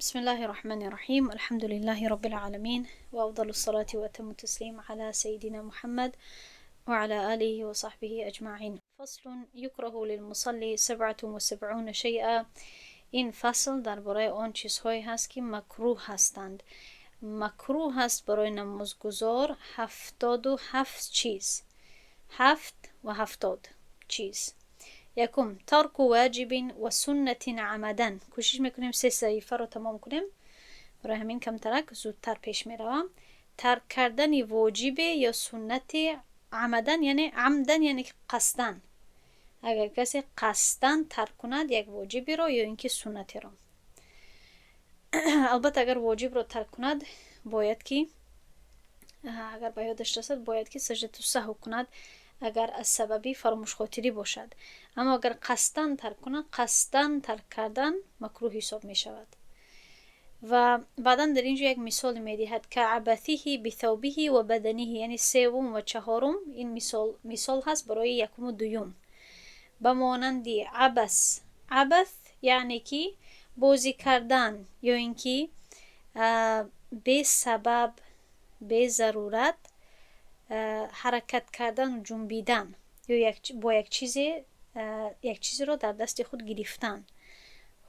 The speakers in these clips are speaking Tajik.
بسم الله الرحمن الرحيم، الحمد لله رب العالمين، وأفضل الصلاة وأتم التسليم على سيدنا محمد وعلى آله وصحبه أجمعين. فصل: يكره للمصلي 77 شيئا. این فصل درباره آن چیزهایی هست که مکروه هستند. مکروه هست برای نمازگزار 77 چیز، 77 چیز. یکم: ترك واجب وسنة عمدا. کوشش میکنیم سه صحیفه رو تمام کنیم، برای همین کمترک زودتر پیش میروم. ترک کردن واجب یا سنت عمدا، یعنی عمدا، یعنی قصدا. اگر کسی قصدا ترک کند یک واجبی رو یا اینکه سنتی رو، البته اگر واجب رو ترک کند، باید که اگر به یادش رسد، باید که سجده سهو کند، اگر از سببی فراموش خاطری باشد. اما اگر قصدا ترک کند، قصدا ترک کردن مکروه حساب می شود. و بعدا در اینجا یک مثال میدهد که عبثه بثوبه وبدنه، یعنی سوم و چهارم. این مثال هست برای یکم و دوم. به مانند عبث، عبث یعنی که بازی کردن یا اینکه بی سبب، بی ضرورت حرکت کردن و جنبیدن یا با یک چیزی رو در دست خود گرفتن.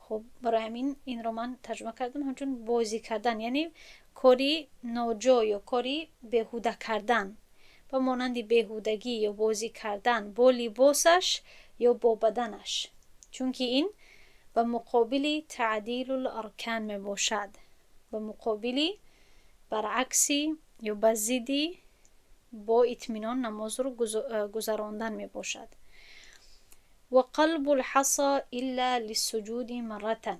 خب، برای همین این رو من ترجمه کردم همچون بازی کردن، یعنی کاری ناجا یا کاری بیهوده کردن، به مانند بیهودگی یا بازی کردن با لباسش یا با بدنش، چونکه این به مقابل تعدیل الارکان می باشد، به مقابل، برعکسی یا به ضدی با اطمینان نماز رو گذراندن می باشد. وقلب الحصى إلا للسجود مرة.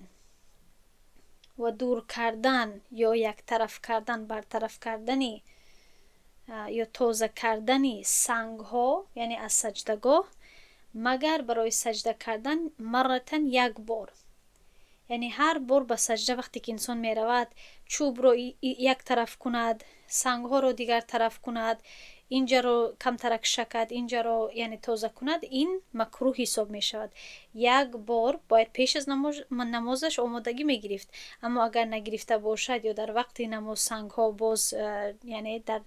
و دور کردن یا یک طرف کردن، برطرف کردن یا تازه کردن سنگ ها، یعنی از سجدگاه، مگر برای سجده کردن مرة، یک بار. یعنی هر بار به سجده وقتی که انسان می رود، چوب رو یک طرف کند، سنگ ها رو دیگر طرف کند، اینجا رو کمترک شکد، اینجا رو یعنی تازه کند، این مکروه حساب می شود. یک بار باید پیش از نمازش آمادگی می گرفت، اما اگر نگرفته باشد یا در وقت نماز سنگ ها باز یعنی در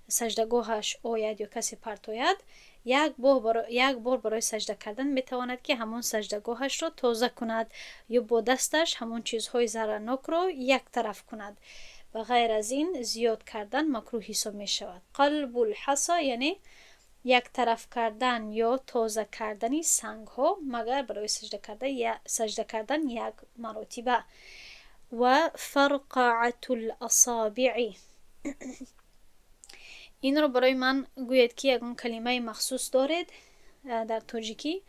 سجدگاهش آید یا کسی پرتاید، یک بار برای سجده کردن میتواند که همون سجدگاهش را تازه کند یا با دستش همون چیزهای ضررناک را یک طرف کند و غیر از این زیاد کردن مکروه حساب می شود. قلب الحصى یعنی یک طرف کردن یا تازه کردن سنگ ها، مگر برای سجده کردن یک مراتبه. و فرقعة الاصابع، این رو برای من گوید که یکون کلمه مخصوص دارید در تاجیکی.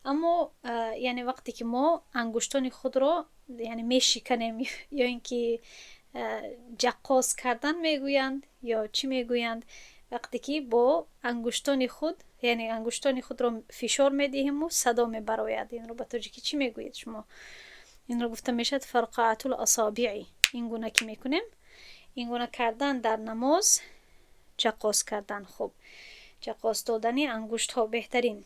اما یعنی وقتی که ما انگشتان خود را یعنی میشکنیم یا اینکه جقاز کردن میگویند یا چی میگویند، وقتی که با انگشتان خود، یعنی انگشتان خود را فشار میدهیم و صدا میبراید، این رو به تاجیکی چی میگویید شما؟ این رو گفته میشد فرقعة الاصابع. این گونه که میکنیم، این گونه کردن در نماز، چقاز کردن، خب، چقاز دادن انگشت ها بهترین،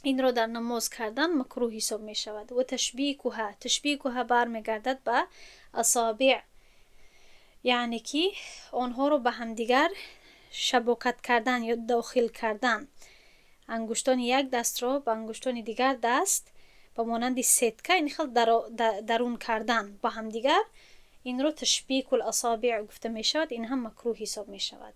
این را در نماز کردن مکروه حساب می شود. و تشبیکها، تشبیکها برمیگردد به اصابع، یعنی که آنها رو به همدیگر شباکت کردن یا داخل کردن، انگشتان یک دست را به انگشتان دیگر دست به مانند сетка این خیل درون کردن با همدیگر، این رو تشبیک الاصابع گفته می شود. این هم مکروه حساب می شود.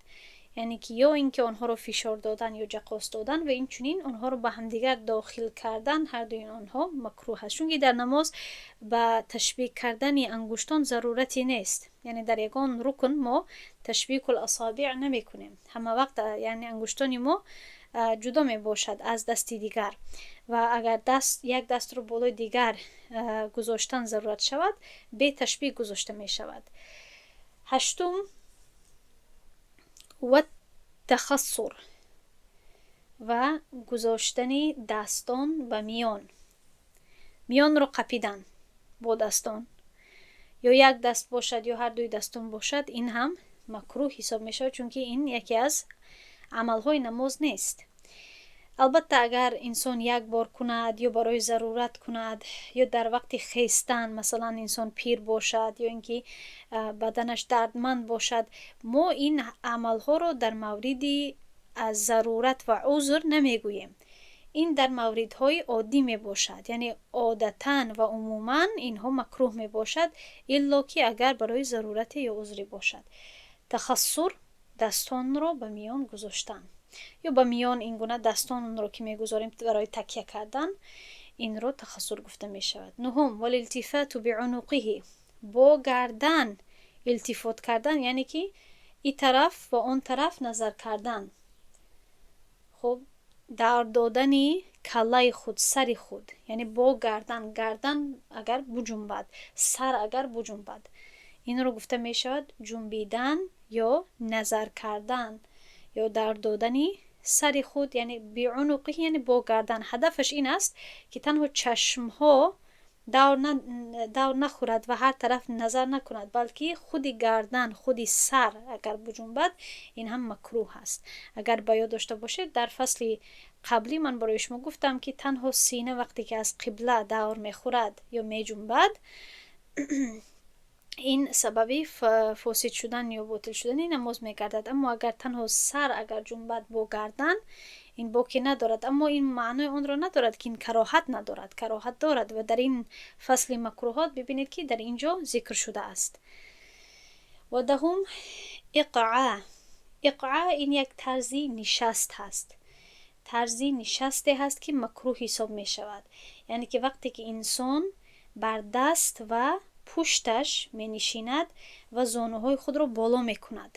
یعنی که یا اینکه آنها رو فشار دادن یا جقاس دادن و این چنین آنها رو به همدیگر داخل کردن، هر دوی آنها مکروه هست، چون در نماز به تشبیک کردن انگشتان ضرورتی نیست. یعنی در یگان رکن ما تشبیک الاصابع نمی کنیم. همه وقت یعنی انگشتان ما جدا می باشد از دست دیگر و اگر یک دست رو بالای دیگر گذاشتن ضرورت شود، به تشبیک گذاشته می شود. هشتم: و تخصر، و گذاشتن دستان به میان، میان رو قپیدن با دستان، یا یک دست باشد یا هر دوی دستان باشد، این هم مکروه حساب می شود، چون که این یکی از عملهای نماز نیست. Албатта, агар инсон як бор кунад ё барои зарурат кунад, ё дар вақти хестан, масалан, инсон пир бошад ё ин ки баданаш дардманд бошад, мо ин амалҳоро дар мавриди аз зарурат ва узр намегӯем. Ин дар мавридҳои оддӣ мебошад, яъне одатан ва умуман инҳо макрӯҳ мебошад, илло ки агар барои зарурате ё узре бошад. Тахассур, дастонро ба миён гузоштан ё ба миён ин гуна дастонро ки мегузорем барои такя кардан, инро тахассур гуфта мешавад. Нуҳум: والالتفات بعنقه, бо гардан илтифот кардан, яъне ки и тараф ва он тараф назар кардан. Хуб, дар додани каллаи худ, сари худ, яъне бо гардан, гардан агар буҷунбад, сар агар буҷунбад, инро гуфта мешавад ҷунбидан ё назар кардан ё дар додани сари худ, яъне بعنقه, яъне бо гардан. Ҳадафаш ин аст, ки танҳо чашмҳо давр нахӯрад ва ҳар тараф назар накунад, балки худи гардан, худи сар агар буҷунбад, ин ҳам макрӯҳ аст. Агар ба ёд дошта бошед, дар фасли қаблӣ ман барои шумо гуфтам, ки танҳо сина вақте ки аз қибла давр мехӯрад ё меҷунбад, ин сабаби фосид шудан ё ботил шудани намоз мегардад. Аммо агар танҳо сар агар ҷунбад бо гардан, ин боке надорад. Аммо ин маънои онро надорад, ки ин кароҳат надорад. Кароҳат дорад ва дар ин фасли макрӯҳот бибинед, ки дар ин ҷо зикр шудааст. Ва даҳум: иқъа. Иқъа ин як тарзи нишаст ҳаст, тарзи нишасте ҳаст, ки макрӯҳ ҳисоб мешавад, яъне ки вақте ки инсон бар даст ва пушташ менишинад ва зонуҳои худро боло мекунад,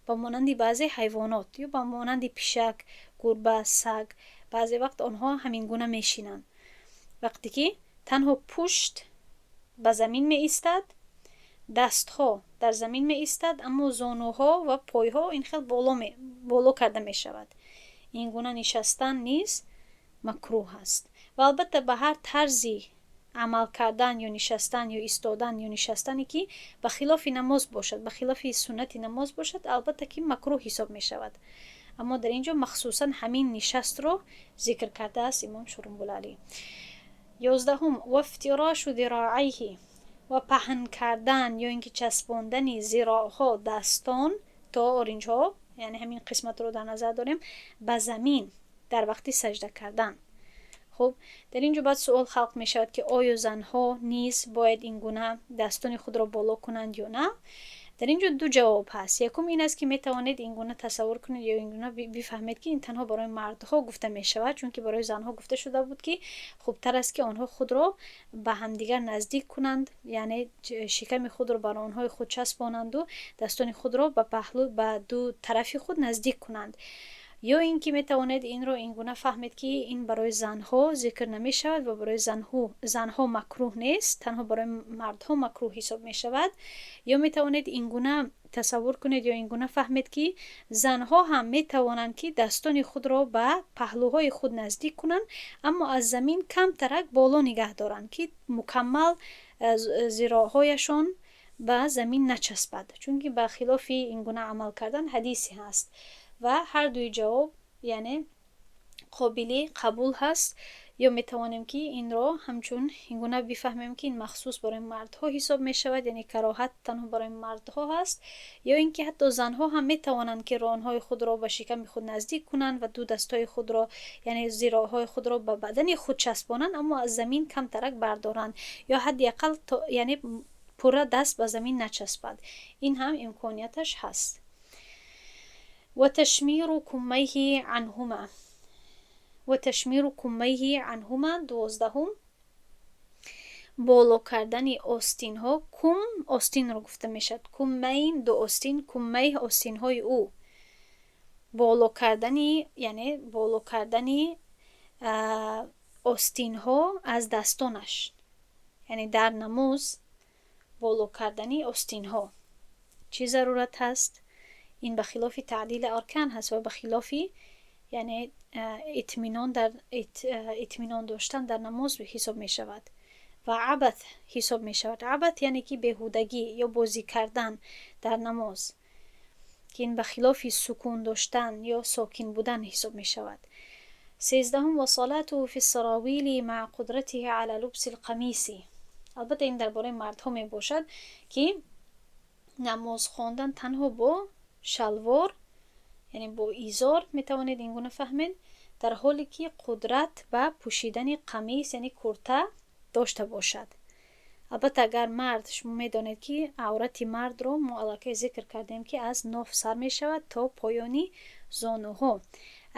ба монанди баъзе ҳайвонот ё ба монанди пишак, гурба, саг. Баъзе вақт онҳо ҳамин гуна мешинанд, вақте ки танҳо пушт ба замин меистад, дастҳо дар замин меистад, аммо зонуҳо ва пойҳо ин хел боло карда мешавад. Ин гуна нишастан низ макрӯҳ аст. Ва албатта, ба ҳар тарзи амал кардан ё нишастан ё истодан ё нишастане, ки ба хилофи намоз бошад, ба хилофи суннати намоз бошад, албатта ки макрӯҳ ҳисоб мешавад. Аммо дар ин ҷо махсусан ҳамин нишастро зикр кардааст имом Шурумбулалӣ. 11-ум: وافتراش ذراعيه, ва паҳн кардан ё ин ки часпондани зироъҳо, дастон то оринҷҳо, яъне ҳамин қисматро дар назар дорем, ба замин дар вақти сажда кардан. Хуб, дар ин ҷо баъд суол халқ мешавад, ки оё занҳо низ бояд ин гуна дастони худро боло кунанд ё на. Дар ин ҷо ду ҷавоб ҳаст. Якум ин аст, ки метавонед ин гуна тасаввур кунед ё ин гуна бифаҳмед, ки ин танҳо барои мардҳо гуфта мешавад, чунки барои занҳо гуфта шуда буд, ки хубтар аст, ки онҳо худро ба ҳамдигар наздик кунанд, яъне шиками худро ба ронҳои худ часпонанду дастони худро ба паҳлӯ, ба ду тарафи худ наздик кунанд. Ё ин ки метавонед инро ин гуна фаҳмед, ки ин барои занҳо зикр намешавад ва барои занҳо макрӯҳ нест, танҳо барои мардҳо макрӯҳ ҳисоб мешавад. Ё метавонед ин гуна тасаввур кунед ё ин гуна фаҳмед, ки занҳо ҳам метавонанд, ки дастони худро ба паҳлӯҳои худ наздик кунанд, аммо аз замин камтарак боло нигаҳ доранд, ки мукаммал зироъҳояшон ба замин начаспад, чунки ба хилофи ин гуна амал кардан ҳадисе ҳаст. Ва ҳар дуи ҷавоб, яъне, қобили қабул ҳаст. Ё метавонем, ки инро ҳамчун ин гуна бифаҳмем, ки ин махсус барои мардҳо ҳисоб мешавад, яъне кароҳат танҳо барои мардҳо ҳаст, ё ин ки ҳатто занҳо ҳам метавонанд, ки ронҳои худро ба шиками худ наздик кунанд ва ду дастҳои худро, яъне зироъҳои худро ба бадани худ часпонанд, аммо аз замин камтарак бардоранд ё ҳадди ақал, яъне пурра даст ба замин начаспад. Ин ҳам имконияташ ҳаст. وتشمير كميه عنهما. وتشمير كميه عنهما. 12-ум: боло кардани остинҳо. كم остинро гуфта мешавад. كمين ду остин, كميه остинҳои ӯ. Боло кардани, яъне боло кардани остинҳо аз дастонаш, яъне дар намоз боло кардани остинҳо чӣ зарурат ҳаст? Ин ба хилофи تعدیل ارکان ҳаст ва ба хилофи, яъне, итминон доштан дар намоз ҳисоб мешавад ва عبث ҳисоб мешавад. عبث яъне ки беҳудагӣ ё бозӣ кардан дар намоз, ки ин ба хилофи сукун доштан ё сокин будан ҳисоб мешавад. 13-ум: وصلاته في السراويل مع قدرته على لبس القميص. Албатта, ин дар бораи мардҳо мебошад, ки намоз хондан танҳо бо шалвор, яъне бо изор метавонед ин гуна фаҳмед, дар ҳоле ки қудрат ба пӯшидани қамис, яъне курта дошта бошад. Албатта, агар мард, шумо медонед, ки аврати мардро мо аллакай зикр кардем, ки аз ноф сар мешавад то поёни зонуҳо.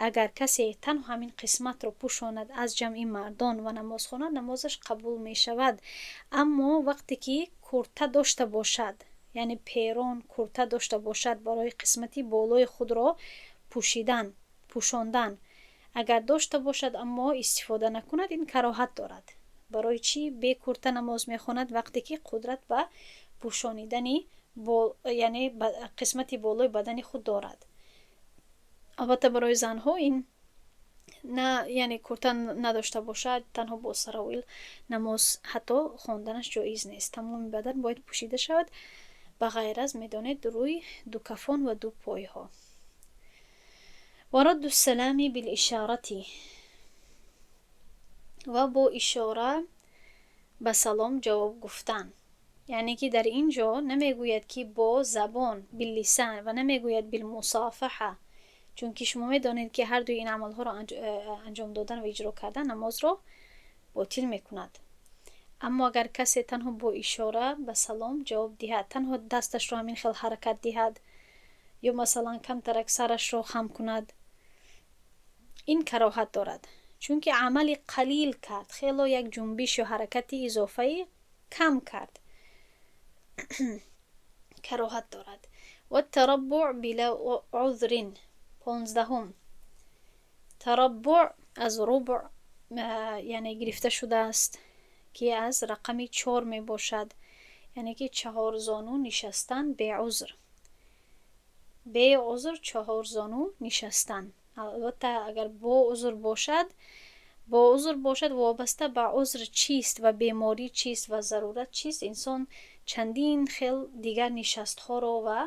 Агар касе танҳо ҳамин қисматро пӯшонад аз ҷамъи мардон ва намоз хонад, намозаш қабул мешавад. Аммо вақте ки курта дошта бошад, яъне перон курта дошта бошад, барои қисмати болои худро пӯшидан, пӯшондан агар дошта бошад, аммо истифода накунад, ин кароҳат дорад. Барои чӣ бе курта намоз мехонад, вақте ки қудрат ба пӯшонидани, яъне қисмати болои бадани худ дорад? Албатта, барои занҳо ин на, яъне курта надошта бошад, танҳо бо саровил намоз ҳатто хонданаш ҷоиз нест. Тамоми бадан бояд пӯшида шавад, ба ғайр аз, медонед, рӯй, ду кафон ва ду пойҳо. ورد السلام بالإشارة. Ва бо ишора ба салом ҷавоб гуфтан, яъне ки дар ин ҷо намегӯяд, ки бо забон, باللسان, ва намегӯяд بالمصافحة, чунки шумо медонед, ки ҳардуи ин амалҳоро анҷом додан ва иҷро кардан намозро ботил мекунад. Аммо агар касе танҳо бо ишора ба салом ҷавоб диҳад, танҳо дасташро ҳамин хел ҳаракат диҳад ё масалан камтарак сарашро хам кунад, ин кароҳат дорад, чунки амали қалил кард, хело як ҷунбиш ё ҳаракати изофаи кам кард, кароҳат дорад. والتربع بلا عذر. 15-ум: تربع аз ربع, яъне гирифта шудааст, ки аз рақами чор мебошад, яъне ки чаҳорзону нишастан беузр, беузр чаҳорзону нишастан. Албатта, агар бо узр бошад, бо узр бошад, вобаста ба узр чист ва беморӣ чист ва зарурат чист, инсон чандин хел дигар нишастҳоро ва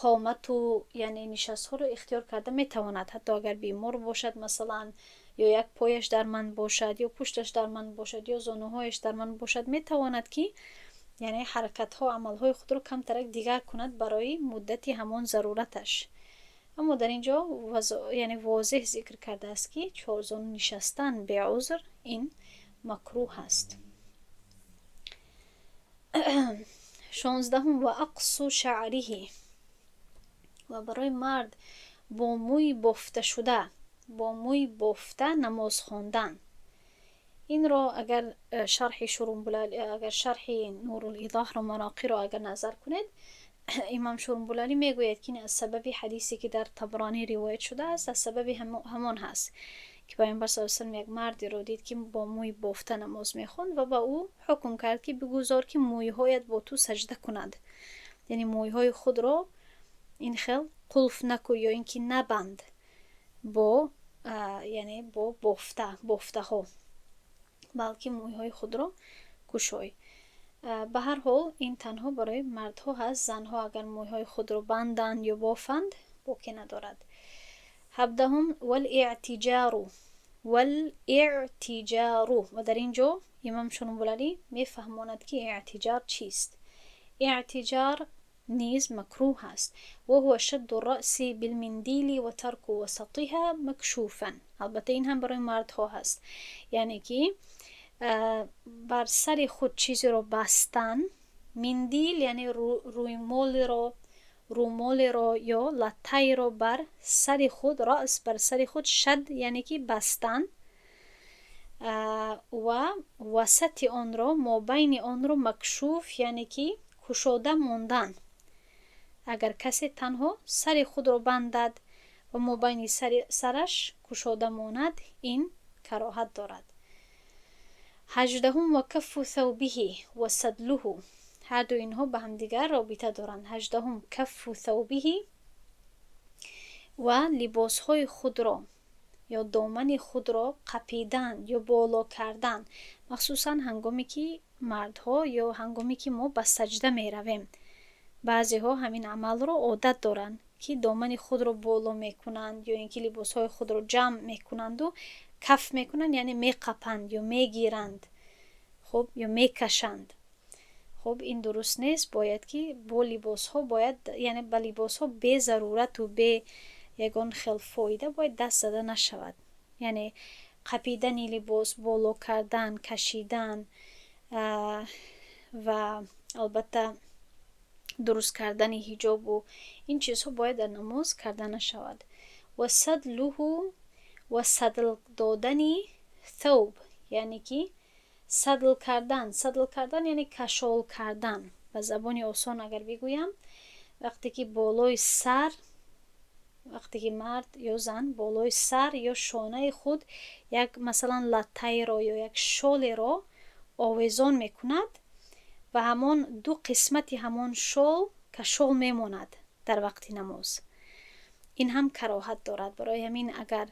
қомату, яъне нишастҳоро ихтиёр карда метавонад. Ҳатто агар бемор бошад, масалан, ё як пояш дарманд бошад, ё пушташ дарманд бошад, ё зонуҳояш дарманд бошад, метавонад, ки яъне ҳаракатҳо, амалҳои худро камтарак дигар кунад барои муддати ҳамон зарураташ. Аммо дар ин ҷо, яъне, возеҳ зикр кардааст, ки чорзону нишастан беузр ин макрӯҳ аст. 16-ум: وقص شعره. Ва барои мард бо мӯи бофташуда, бо мӯи бофта намоз хондан. Инро агар шарҳи Шурумбулали, агар шарҳи Нурулизоҳро, Мароқиро агар назар кунед, имом Шурумбулалӣ мегӯяд, ки ин аз сабаби ҳадисе, ки дар Табронӣ ривоят шудааст, аз сабаби ҳамон ҳаст, ки Пайғамбар с салам як мардеро дид, ки бо мӯи бофта намоз мехонд, ва ба ӯ ҳукм кард, ки бигузор, ки мӯйҳоят бо ту саҷда кунад, яъне мӯйҳои худро ин хел қулф накун ё ин ки набанд бо, яъне бо бофта, бофтаҳо, балки мӯйҳои худро кушой. Ба ҳар ҳол, ин танҳо барои мардҳо ҳаст. Занҳо агар мӯйҳои худро банданд ё бофанд, боке надорад. 17-ум: والاعتجار. والاعتجار. Ва дар ин ҷо имом Шунубулалӣ мефаҳмонад, ки اعتجار чист. اعتجار низ макрӯҳ аст. وهو شد الرأس بالمنديل وترك وسطها مكشوفا. Албатта, ин ҳам барои мардҳо ҳаст, яъне ки бар сари худ чизеро бастан, منديل, яъне рӯймолеро, рӯмолеро ё латтаеро бар сари худ, رأس, бар сари худ, شد, яъне ки бастан, ва васати онро, мобайни онро, مكشوف, яъне ки кушода мондан. Агар касе танҳо сари худро бандад ва мобайни сараш кушода монад, ин кароҳат дорад. 18-ум: وكف ثوبه وسدله. Ҳарду инҳо ба ҳамдигар робита доранд. 18-ум: كف ثوبه, ва либосҳои худро ё домани худро қапидан ё боло кардан, махсусан ҳангоме ки мардҳо ё ҳангоме ки мо ба саҷда меравем. Баъзеҳо ҳамин амалро одат доранд. ки домани худро боло мекунанд ё ин ки либосҳои худро ҷамъ мекунанду каф мекунанд, яъне меқапанд ё мегиранд, хуб, ё мекашанд. Хуб, ин дуруст нест. Бояд ки бо либосҳо бояд, яъне ба либосҳо бе зарурату бе ягон хел фоида бояд даст зада нашавад. Яъне қапидани либос, боло кардан, кашидан ва албатта дуруст кардани ҳиҷобу ин чизҳо бояд дар намоз карда нашавад. Ва садлуҳу, ва садл додани thawб, яъне ки садл кардан. Садл кардан яъне кашол кардан. Ба забони осон агар бигӯям, вақте ки болои сар, вақте ки мард ё зан болои сар ё шонаи худ як, масалан, латтаеро ё як шолеро овезон мекунад ва ҳамон ду қисмати ҳамон шол кашол мемонад дар вақти намоз, ин ҳам кароҳат дорад. Барои ҳамин, агар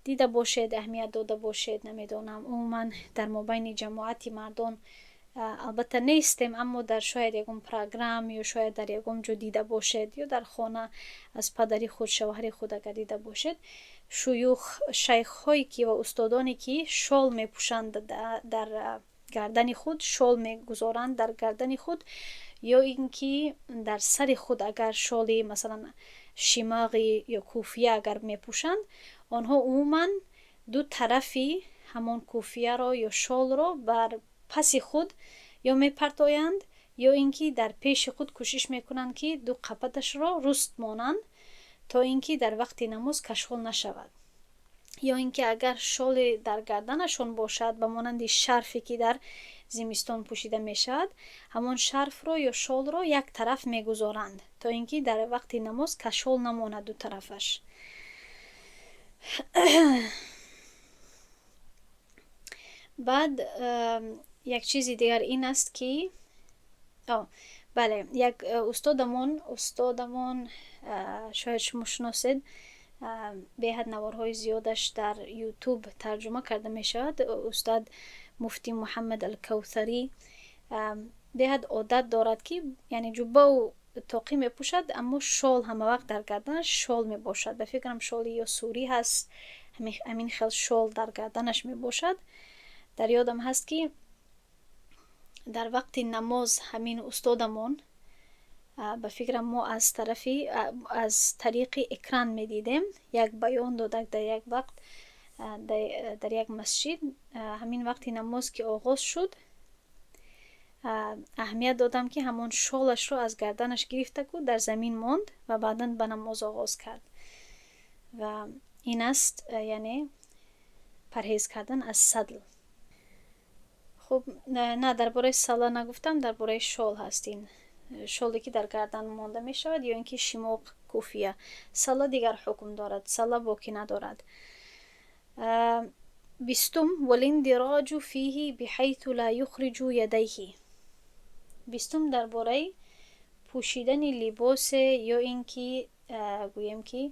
дида бошед, аҳамият дода бошед, намедонам, умуман дар мобайни ҷамоати мардон албатта нестем, аммо дар шояд ягон программ ё шояд дар ягон ҷо дида бошед ё дар хона аз падари худ, шавҳари худ агар дида бошед, шуюх, шайхҳое ки ва устодоне ки шол мепӯшанд, дар гардани худ шол мегузоранд, дар гардани худ ё ин ки дар сари худ агар шоли, масалан, шимағи ё куфия агар мепӯшанд, онҳо умуман ду тарафи ҳамон куфияро ё шолро бар паси худ ё мепартоянд, ё ин ки дар пеши худ кӯшиш мекунанд, ки ду қабаташро руст монанд, то ин ки дар вақти намоз кашол нашавад. Ё ин ки агар шоле дар гарданашон бошад, ба монанди шарфе ки дар зимистон пӯшида мешавад, ҳамон шарфро ё шолро як тараф мегузоранд, то ин ки дар вақти намоз кашол намонад ду тарафаш. Баъд як чизи дигар ин аст, ки бале, як устодамон, шояд шумо шиносед, беҳад наворҳои зиёдаш дар Ютуб тарҷума карда мешавад, устод муфтӣ Муҳаммад Алкавсарӣ, беҳад одат дорад, ки яъне ҷуббау тоқӣ мепӯшад, аммо шол ҳамавақт дар гарданаш шол мебошад. Ба фикрам, шоли ё сурӣ ҳаст, ҳамин хел шол дар гарданаш мебошад. Дар ёдам ҳаст, ки дар вақти намоз ҳамин устодамон, ба фикрам, мо аз тарафи, аз тариқи экран медидем, як баён додак дар як вақт дар як масҷид. Ҳамин вақти намоз ки оғоз шуд, аҳамият додам, ки ҳамон шолашро аз гарданаш гирифтаку дар замин монд ва баъдан ба намоз оғоз кард. Ва ин аст, яъне парҳез кардан аз садл. Хуб, на, дар бораи сала нагуфтам, дар бораи шол ҳаст. Ин шоле ки дар гардан монда мешавад ё ин ки шимоқ, куфия. Сала дигар ҳукм дорад, сала боқӣ надорад. 20-ум: валиндироҷу фиҳи биҳайту ла юхриҷу ядайҳи. 20-ум дар бораи пӯшидани либосе ё ин ки гӯем ки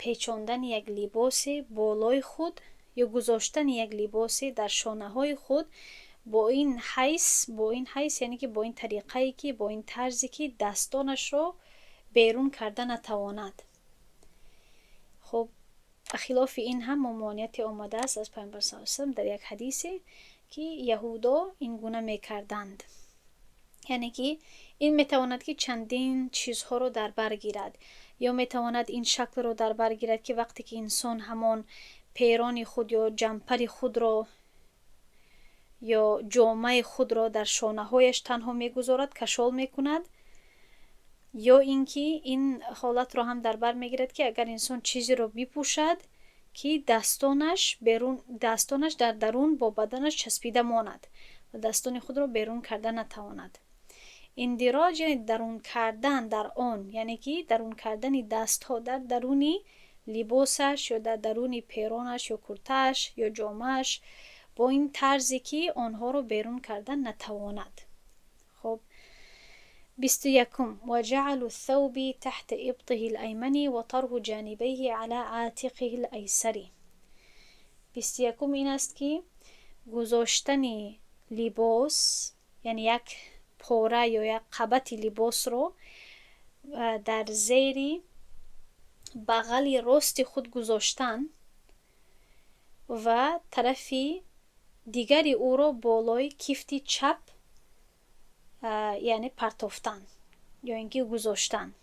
печондани як либосе болои худ ё гузоштани як либосе дар шонаҳои худ бо ин ҳайс, яъне ки бо ин тариқае ки, бо ин тарзе ки дастонашро берун карда натавонад. Хуб, хилофи ин ҳам мамониате омадааст аз Пайғамбар са салам дар як ҳадисе, ки яҳудо ин гуна мекарданд. Яъне ки ин метавонад ки чандин чизҳоро дар бар гирад, ё метавонад ин шаклро дар бар гирад, ки вақте ки инсон ҳамон перони худ ё ҷампари худро ё ҷомаи худро дар шонаҳояш танҳо мегузорад, кашол мекунад, ё ин ки ин ҳолатро ҳам дар бар мегирад, ки агар инсон чизеро бипӯшад, ки дастонаш берун, дастонаш дар дарун бо баданаш часпида монад ва дастони худро берун карда натавонад. Индироҷ яъне дарун кардан дар он, яъне ки дарун кардани дастҳо дар даруни либосаш ё дар даруни перонаш ё куртааш ё ҷомааш бо ин тарзе ки онҳоро берун карда натавонад. Хуб, 21-ум: ва ҷаълу thawби таҳта ибтиҳи лаймани ва тарҳу ҷанибайҳи ала атиқиҳи лайсари. 21-ум ин аст, ки гузоштани либос, яъне як пора ё як қабати либосро дар зери Бағали рости худ гузоштан ва тарафи дигари ӯро болои кифти чап, яъне партофтан ё ин ки гузоштан.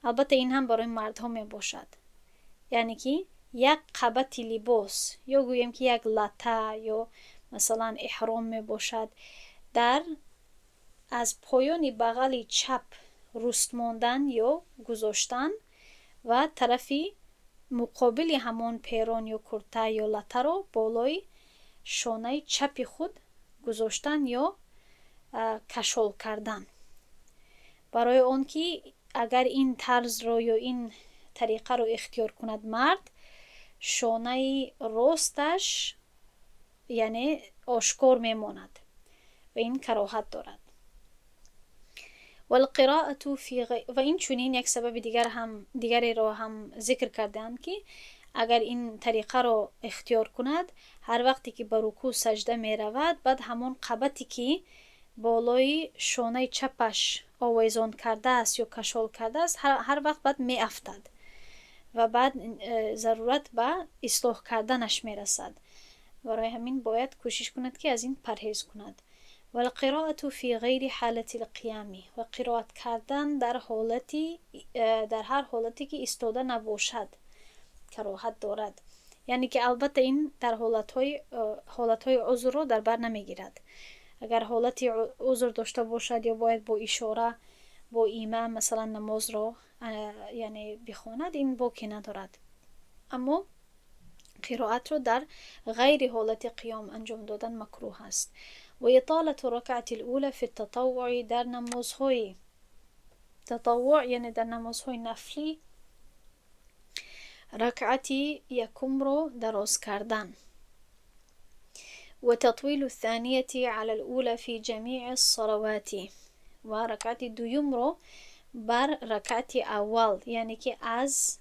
Албатта, ин ҳам барои мардҳо мебошад, яъне ки як қабати либос ё гӯем ки як лата ё масалан эҳром мебошад, дар аз поёни бағали чап руст мондан ё гузоштан ва тарафи муқобили ҳамон перон ё курта ё латаро болои шонаи чапи худ гузоштан ё кашол кардан, барои он ки агар ин тарзро ё ин тариқаро ихтиёр кунад мард, шонаи росташ яъне ошкор мемонад ва ин кароҳат дорад. Ва инчунин як сабаби дигар ҳам дигареро ҳам зикр кардаанд, ки агар ин тариқаро ихтиёр кунад, ҳар вақте ки ба рукӯъ, саҷда меравад, баъд ҳамон қабате, ки болои шонаи чапаш овезон кардааст ё кашол кардааст, ҳар вақт баъд меафтад ва баъд зарурат ба ислоҳ карданаш мерасад. Барои ҳамин бояд кӯшиш кунад, ки аз ин парҳез кунад. والقراءة في غير حالة القيام, ва қироат кардан дар ҳар ҳолате, ки истода набошад, кароҳат дорад. Яъне ки албатта ин дар ҳолатҳои узрро дар бар намегирад. Агар ҳолати узр дошта бошад ё бояд бо ишора, бо има масалан намозро яъне бихонад, ин боке надорад. Аммо қироатро дар ғайри ҳолати қиём анҷом додан макрӯҳ аст. وإطالة الركعة الأولى في التطوع, дар намозҳои татаввуъ, яъне дар намозҳои нафлӣ ракъати якумро дароз кардан. وتطويل الثانية على الأولى في جميع الصلوات, ва ракъати дуюмро бар ракъати аввал, яъне ки аз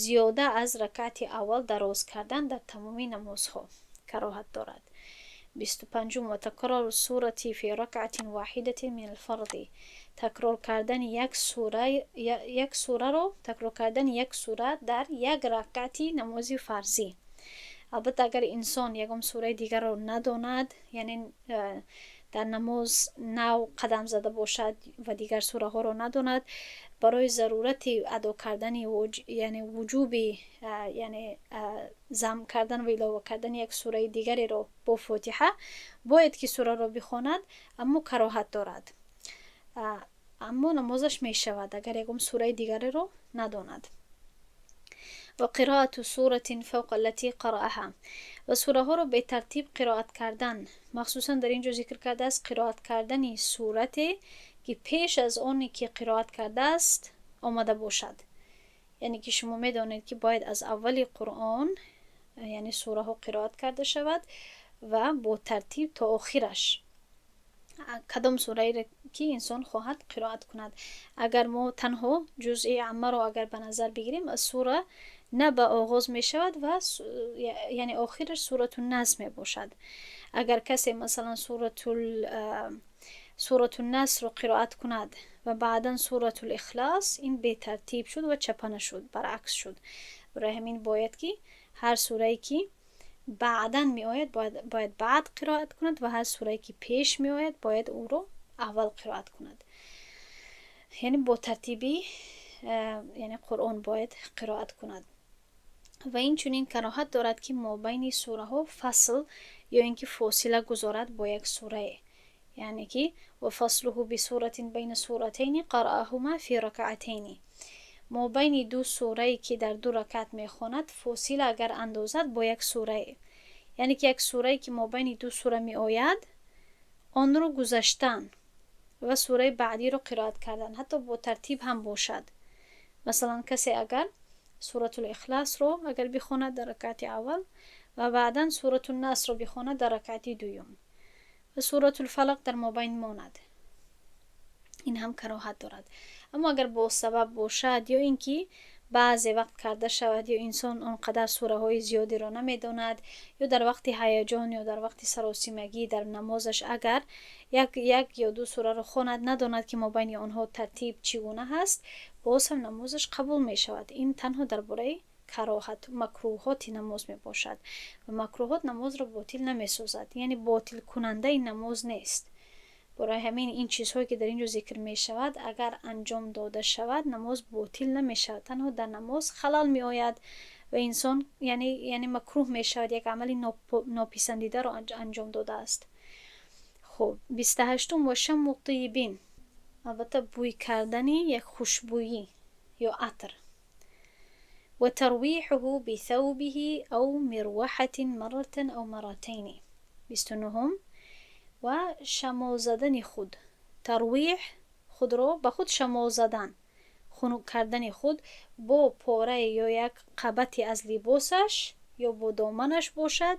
зиёда аз ракъати аввал дароз кардан дар тамоми намозҳо кароҳат дорад. 25-ум: وتكرار السورة في ركعة واحدة من الفرض, такрор кардани як сура, як сураро такрор кардани як сура дар як ракъати намози фарзӣ. Албатта, агар инсон ягон сураи дигарро надонад, яъне дар намоз нав қадам зада бошад ва дигар сураҳоро надонад, барои зарурати адо кардани, яъне вуҷуби, яъне зам кардан ва илова кардани як сураи дигареро бо Фотиҳа, бояд ки сураро бихонад, аммо кароҳат дорад. Аммо намозаш мешавад, агар ягон сураи дигареро надонад. وقراءة سورة فوق التي قرأها, ва сураҳоро бетартиб қироат кардан. Махсусан дар ин ҷо зикр кардааст қироат кардани сурате, ки пеш аз оне ки қироат кардааст омада бошад. Яъне ки шумо медонед, ки бояд аз аввали Қуръон, яъне сураҳо қироат карда шавад ва бо тартиб то охираш, кадом сураеро ки инсон хоҳад қироат кунад. Агар мо танҳо ҷузъи Аммаро агар ба назар бигирем, аз сура Наба оғоз мешавад ва яъне охираш Сурату Нас мебошад. Агар касе масалан Сурату Насро қироат кунад ва баъдан Суратул Ихлас, ин бетартиб шуд ва чапа нашуд, баръакс шуд. Барои ҳамин бояд ки ҳар сурае, ки баъдан меояд, бояд баъд қироат кунад ва ҳар сурае, ки пеш меояд, бояд ӯро аввал қироат кунад. Яъне бо тартиби, яъне Қуръон бояд қироат кунад. Ва инчунин кароҳат дорад, ки мобайни сураҳо фасл ё ин ки фосила гузорад бо як сурае, яъне ки وفصله بسورة بين سورتين قرأهما في ركعتين, мобайни ду сурае, ки дар ду ракат мехонад, фосила агар андозад бо як сурае, яъне ки як сурае, ки мобайни ду сура меояд, онро гузаштан ва сураи баъдиро қироат кардан, ҳатто бо тартиб ҳам бошад. Масалан, касе агар Суратул Ихласро агар бихонад дар ракъати аввал ва баъдан Сурату Насро бихонад дар ракъати дуюм ва Суратул Фалақ дар мобайн монад, ин ҳам кароҳат дорад. Аммо агар бо сабаб бошад ё ин ки Баъзе вақт карда шавад, ё инсон он қадар сураҳои зиёдеро намедонад, ё дар вақти ҳаяҷон, ё дар вақти саросимагӣ дар намозаш агар як ё ду сураро хонад, надонад, ки мобайни онҳо тартиб чӣ гуна ҳаст, боз ҳам намозаш қабул мешавад. Ин танҳо дар бораи кароҳат, макрӯҳоти намоз мебошад ва макрӯҳот намозро ботил намесозад, яъне ботилкунандаи намоз нест. Барои ҳамин ин чизҳое, ки дар ин ҷо зикр мешавад, агар анҷом дода шавад, намоз ботил намешавад, танҳо дар намоз халал меояд ва инсон яъне макрӯҳ мешавад, як амали нописандидаро анҷом додааст. Хуб, 28-ум: وشم طيب, албатта, бӯй кардани як хушбӯйӣ ё атр, وترويحه بثوبه أو مروحة مرة أو مرتين. 29-ум: ва шамол задани худ, ترويح, худро ба худ шамол задан, хунук кардани худ бо порае ё як қабате аз либосаш, ё бо доманаш бошад,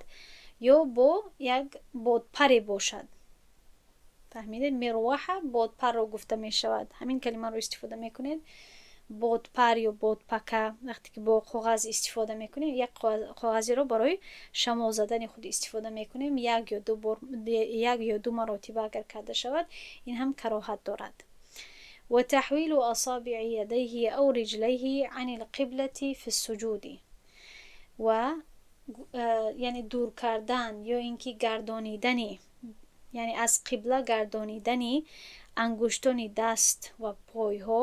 ё бо як бодпаре бошад. Фаҳмидед? مروحة бодпарро гуфта мешавад. Ҳамин калимаро истифода мекунед, бодпар ё бодпака. Вақте ки бо коғаз истифода мекунем, як коғазеро барои шамол задани худ истифода мекунем, як ё ду бор, як ё ду маротиба агар карда шавад, ин ҳам кароҳат дорад. وتحويل أصابع يديه أو رجليه عن القبلة في السجود, ва яъне дур кардан ё ин ки гардонидани, яъне аз қибла гардонидани ангуштони даст ва пойҳо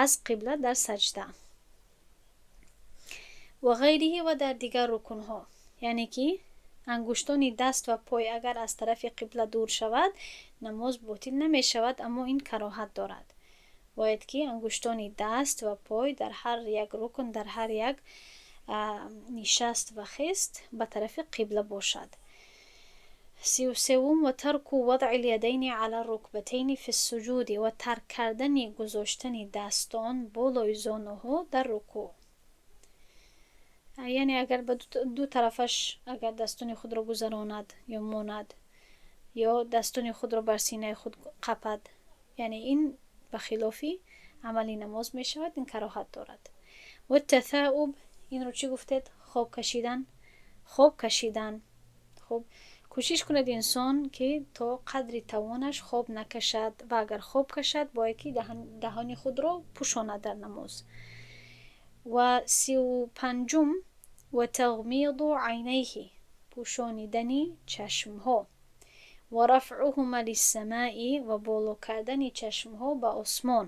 аз қибла дар саҷда وغيره, ва дар дигар рукунҳо. Яъне ки ангуштони даст ва пой агар аз тарафи қибла дур шавад, намоз ботил намешавад, аммо ин кароҳат дорад. Бояд ки ангуштони даст ва пой дар ҳар як рукн, дар ҳар як нишаст ва хест ба тарафи қибла бошад. 33-ум: وترك وضع اليدين على الركبتين في السجود, ва тарк кардани гузоштани дастон болои зонуҳо дар рукӯъ. Яъне агар ба ду тарафаш агар дастони худро гузаронад ё монад, ё дастони худро бар синаи худ қапад, яъне ин ба хилофи амали намоз мешавад, ин кароҳат дорад. والتثاؤب, инро чӣ гуфтед? Хоб кашидан, хоб кашидан. Хуб, кӯшиш кунад инсон, ки то қадри тавонаш хоб накашад, ва агар хоб кашад, бояд ки даҳони худро пӯшонад дар намоз. Ва 35-ум: وتغميض عينيه, пӯшонидани чашмҳо, ورفعهما للسماء, ва боло кардани чашмҳо ба осмон.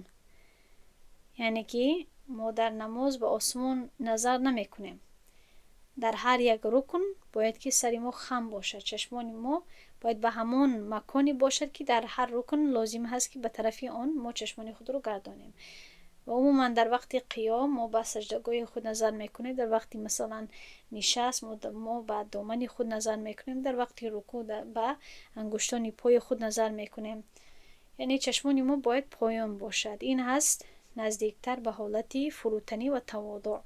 Яъне ки мо дар намоз ба осмон назар намекунем. Дар ҳар як рукн бояд ки сари мо хам бошад, чашмони мо бояд ба ҳамон маконе бошад, ки дар ҳар рукн лозим ҳаст, ки ба тарафи он мо чашмони худро гардонем. Ва умуман дар вақти қиём мо ба саҷдагоҳи худ назар мекунем, дар вақти, масалан, нишаст мо ба домани худ назар мекунем, дар вақти рукӯъ ба ангуштони пои худ назар мекунем. Яъне чашмони мо бояд поён бошад. Ин ҳаст наздиктар ба ҳолати фурӯтанӣ ва таводуъ.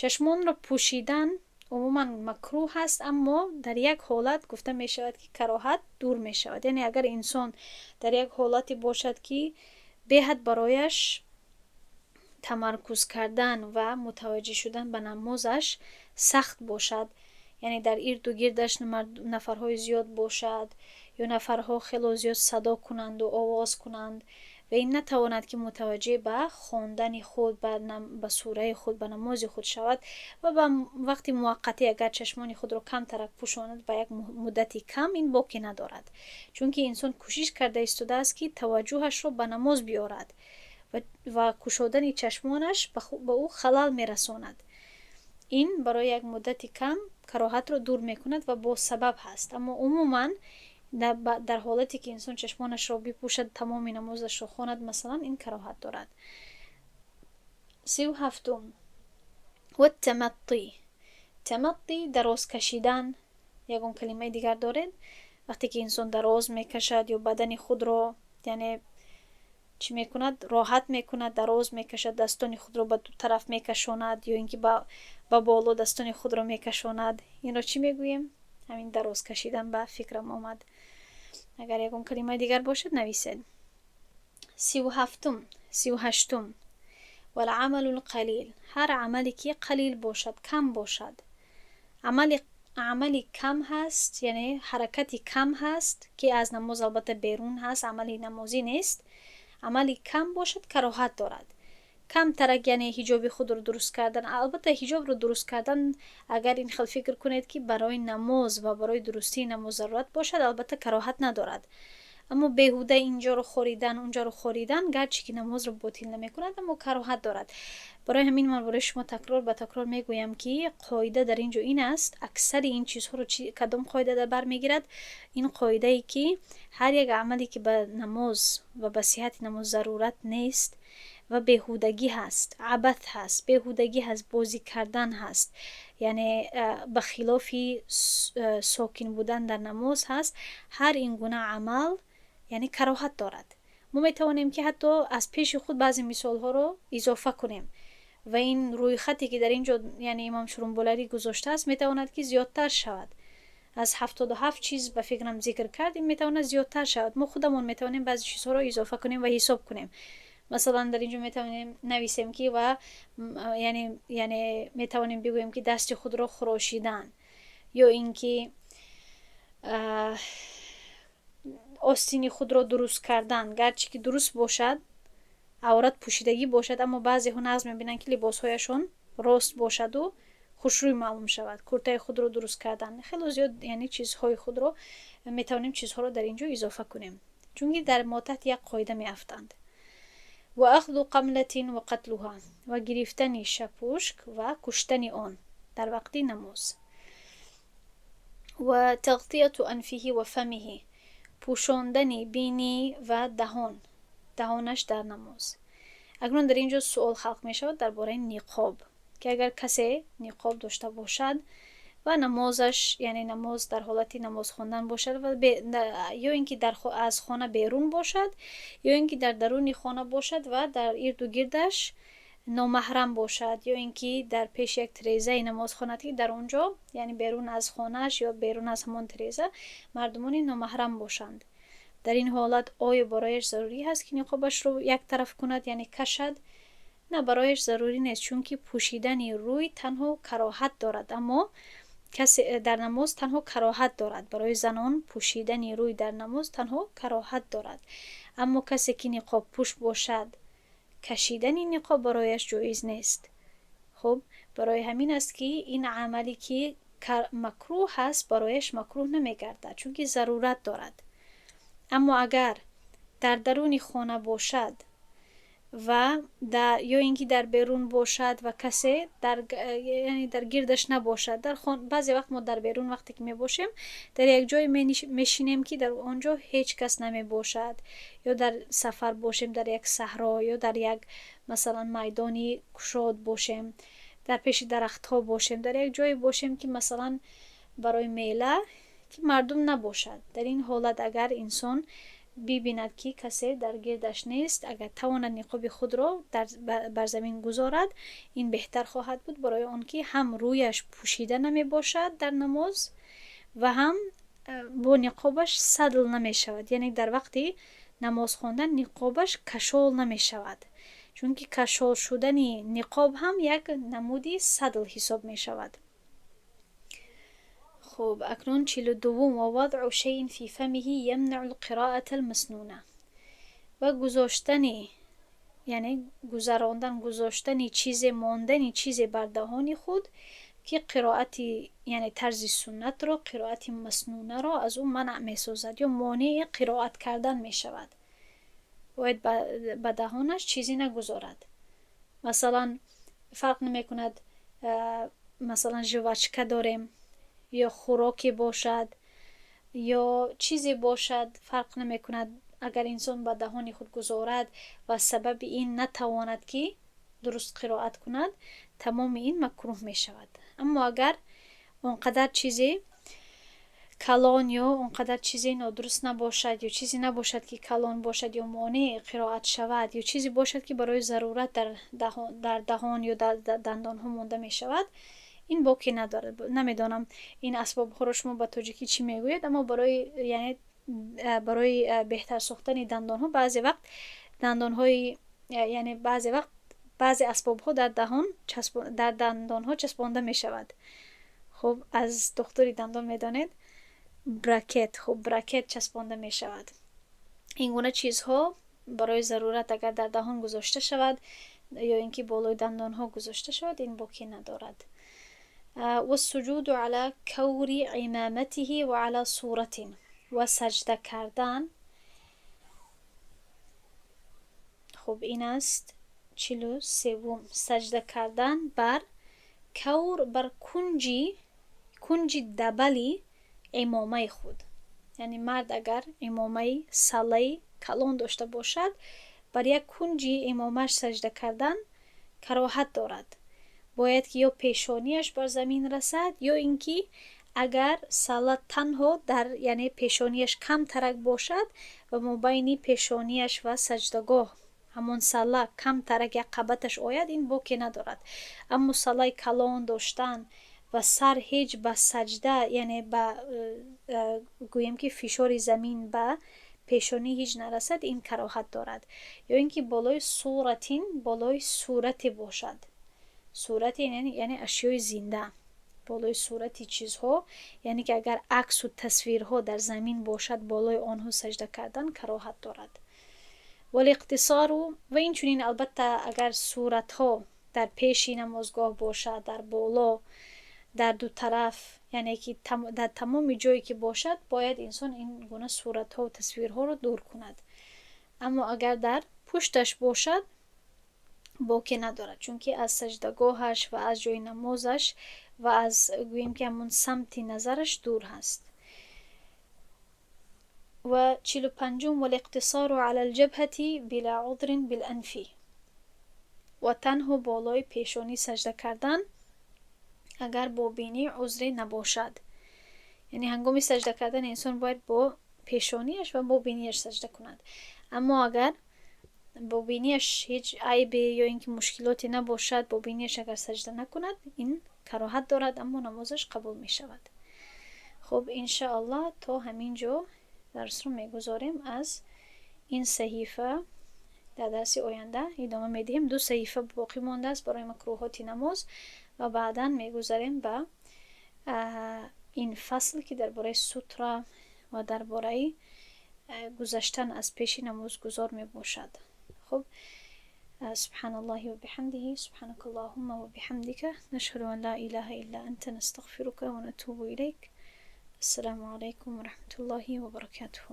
Чашмонро пӯшидан умуман макрӯҳ аст, аммо дар як ҳолат гуфта мешавад, ки кароҳат дур мешавад. Яъне агар инсон дар як ҳолате бошад, ки беҳад барояш тамаркуз кардан ва мутаваҷҷеҳ шудан ба намозаш сахт бошад, яъне дар ирду гирдаш нафарҳои зиёд бошад ё нафарҳо хело зиёд садо кунанду овоз кунанд ва ин натавонад, ки мутаваҷҷеҳ ба хондани худ, ба сураи худ, ба намози худ шавад, ва ба вақти муваққатӣ агар чашмони худро камтарак пӯшонад ба як муддати кам, ин боке надорад, чунки инсон кӯшиш карда истодааст, ки таваҷҷӯҳашро ба намоз биёрад ва кушодани чашмонаш ба ӯ халал мерасонад. Ин барои як муддати кам кароҳатро дур мекунад ва бо сабаб ҳаст. Аммо умуман дар ҳолате ки инсон чашмонашро бипӯшад, тамоми намозашро хонад, масалан, ин кароҳат дорад. 37-ум: والتمطي. تمطي, дароз кашидан. Ягон калимаи дигар доред? Вақте ки инсон дароз мекашад ё бадани худро, яъне чӣ мекунад, роҳат мекунад, дароз мекашад, дастони худро ба ду тараф мекашонад ё ин ки ба боло дастони худро мекашонад, инро чӣ мегӯем? Ҳамин дароз кашидан ба фикрам омад. Агар ягон калимаи дигар бошад, нависед. 37-ум, 38-ум: والعمل القليل, ҳар амале ки қалил бошад, кам бошад. Амали кам ҳаст, яъне ҳаракати кам ҳаст, ки аз намоз албатта берун ҳаст, амали намозӣ нест. Амали кам бошад, кароҳат дорад. Камтарак, яъне ҳиҷоби худро дуруст кардан. Албатта, ҳиҷобро дуруст кардан, агар ин хел фикр кунед, ки барои намоз ва барои дурустии намоз зарурат бошад, албатта, кароҳат надорад. Аммо беҳуда инҷоро хоридан, унҷоро хоридан, гарчи ки намозро ботил намекунад, аммо кароҳат дорад. Барои ҳамин ман барои шумо такрор ба такрор мегӯям, ки қоида дар ин ҷо ин аст: аксари ин чизҳоро кадом қоида дар бар мегирад? Ин қоидае, ки ҳар як амале, ки ба намоз ва ба сиҳати намоз зарурат нест ва беҳудагӣ ҳаст, абат ҳаст, беҳудагӣ ҳаст, бозӣ кардан ҳаст, яъне ба хилофи сокин будан дар намоз ҳаст, ҳар ин гуна амал, яъне, кароҳат дорад. Мо метавонем, ки ҳатто аз пеши худ баъзе мисолҳоро изофа кунем ва ин рӯйхате, ки дар ин ҷо, яъне, имом Шурумбуларӣ гузоштааст, метавонад, ки зиёдтар шавад. Аз 77 чиз, ба фикрам, зикр кард, ин метавонад зиёдтар шавад. Мо худамон метавонем баъзе чизҳоро изофа кунем ва ҳисоб кунем. Масалан, дар ин ҷо метавонем нависем, ки ва яъне метавонем бигӯем, ки дасти худро хурошидан ё ин ки остини худро дуруст кардан, гарчи ки дуруст бошад, аврат пӯшидагӣ бошад, аммо баъзеҳо нағз мебинанд, ки либосҳояшон рост бошаду хушрӯй маълум шавад. Куртаи худро дуруст кардан, хело зиёд, яъне чизҳои худро метавонем, чизҳоро дар ин ҷо изофа кунем, чунки дар мотаҳти як қоида меафтанд. وأخذ قملة وقتلها, ва гирифтани шапушк ва куштани он дар вақти намоз. وتغطية أنفه وفمه, пӯшондани бинӣ ва даҳонаш дар намоз. Акнун дар ин ҷо суол халқ мешавад дар бораи ниқоб, ки агар касе ниқоб дошта бошад ва намозаш, яъне намоз, дар ҳолати намоз хондан бошад ва ё ин ки аз хона берун бошад, ё ин ки дар даруни хона бошад ва дар ирду гирдаш номаҳрам бошад, ё ин ки дар пеши як тирезаи намоз хонад, ки дар он ҷо, яъне берун аз хонааш ё берун аз ҳамон тиреза, мардумони номаҳрам бошанд, дар ин ҳолат оё барояш зарурӣ ҳаст, ки ниқобашро як тараф кунад, яъне кашад? На, барояш зарурӣ нест, чунки пӯшидани рӯй танҳо кароҳат дорад, аммо касе дар намоз танҳо кароҳат дорад. Барои занон пӯшидани рӯй дар намоз танҳо кароҳат дорад, аммо касе, ки ниқобпӯш бошад, кашидани ниқоб барояш ҷоиз нест. Хуб, барои ҳамин аст, ки ин амале, ки макрӯҳ ҳаст, барояш макрӯҳ намегардад, чунки зарурат дорад. Аммо агар дар даруни хона бошад ва ё ин ки дар берун бошад ва касе яъне дар гирдаш набошад, баъзе вақт мо дар берун вақте ки мебошем, дар як ҷое мешинем, ки дар он ҷо ҳеҷ кас намебошад, ё дар сафар бошем, дар як саҳро ё дар як, масалан, майдони кушод бошем, дар пеши дарахтҳо бошем, дар як ҷое бошем, ки, масалан, барои мела, ки мардум набошад, дар ин ҳолат агар инсон бибинад, ки касе дар гирдаш нест, агар тавонад ниқоби худро бар замин гузорад, ин беҳтар хоҳад буд, барои он ки ҳам рӯяш пӯшида намебошад дар намоз ва ҳам бо ниқобаш садл намешавад, яъне дар вақти намоз хондан ниқобаш кашол намешавад, чунки кашол шудани ниқоб ҳам як намуди садл ҳисоб мешавад. Хуб, акнун 42-вум: ووضع شيء في فمه يمنع القراءة المسنونة, ва гузоштани, яъне гузарондан, гузоштани чизе, мондани чизе бар даҳони худ, ки қироати, яъне тарзи суннатро, қироати маснунаро аз ӯ манъ месозад ё монеи қироат кардан мешавад, бояд ба даҳонаш чизе нагузорад. Масалан, фарқ намекунад, масалан, жвачка дорем ё хӯроке бошад, ё чизе бошад, фарқ намекунад, агар инсон ба даҳони худ гузорад ва сабаби ин натавонад, ки дуруст қироат кунад, тамоми ин макрӯҳ мешавад. Аммо агар он қадар чизе калон ё он қадар чизе нодуруст набошад, ё чизе набошад, ки калон бошад ё монеи қироат шавад, ё чизе бошад, ки барои зарурат дар даҳон ё дар дандонҳо монда мешавад, ин боке надорад. Намедонам, ин асбобҳоро шумо ба тоҷикӣ чӣ мегӯед, аммо барои, яъне, барои беҳтар сохтани дандонҳо баъзе вақт дандонҳои, яъне баъзе вақт Баъзе асбобҳо дар даҳон, дар дандонҳо часпонда мешавад. Хуб, аз духтури дандон медонед, брекет, хуб, брекет часпонда мешавад. Ин гуна чизҳо барои зарурат агар дар даҳон гузошта шавад ё ин ки болои дандонҳо гузошта шавад, ин боке надорад. والسجود على كور عمامته وعلى صورة. Ва саҷда кардан, хуб, ин аст 43-ум, саҷда кардан бар кавр, бар кунҷи дабали имомаи худ. Яъне мард агар имомаи саллаи калон дошта бошад, бар як кунҷи имомаш саҷда кардан кароҳат дорад. Бояд ки ё пешонияш бар замин расад, ё ин ки агар салла танҳо дар, яъне пешонияш камтарак бошад ва мобайни пешонияш ва саҷдагоҳ ҳамон салла камтарак як қабаташ ояд, ин боке надорад. Аммо саллаи калон доштан ва сар ҳеҷ ба саҷда, яъне ба гӯем ки фишори замин ба пешонӣ ҳеҷ нарасад, ин кароҳат дорад. Ё ин ки болои суратин, болои сурате бошад. Сурати яъне ашёи зинда, болои сурати чизҳо, яъне ки агар аксу тасвирҳо дар замин бошад, болои онҳо саҷда кардан кароҳат дорад. Валиқтисору, ва инчунин албатта агар суратҳо дар пеши намозгоҳ бошад, дар боло, дар ду тараф, яъне ки дар тамоми ҷое ки бошад, бояд инсон ин гуна суратҳову тасвирҳоро дур кунад. Аммо агар дар пушташ бошад, боке надорад, чунки аз саҷдагоҳаш ва аз ҷои намозаш ва аз гӯем ки ҳамон самти назараш дур ҳаст. Ва 45-ум, валиқтисору ала алҷабҳати била узрин биланфи. Ва танҳо болои пешонӣ саҷда кардан агар бо бинӣ узре набошад. Яъне ҳангоми саҷда кардан инсон бояд бо пешонияш ва бо бинияш саҷда кунад. Аммо агар бо бинияш ҳеҷ айбе ё ин ки мушкилоте набошад, бо бинияш агар саҷда накунад, ин кароҳат дорад, аммо намозаш қабул мешавад. Хуб, иншааллоҳ, то ҳамин ҷо дарсро мегузорем. Аз ин саҳифа дар дарси оянда идома медиҳем. Ду саҳифа боқӣ мондааст барои макрӯҳоти намоз ва баъдан мегузарем ба ин фасл, ки дар бораи сутра ва дар бораи гузаштан аз пеши намозгузор мебошад. Хуб, سبحان الله وبحمده، سبحانك اللهم وبحمدك، نشهد أن لا إله إلا أنت، نستغفرك ونتوب إليك. السلام عليكم ورحمة الله وبركاته.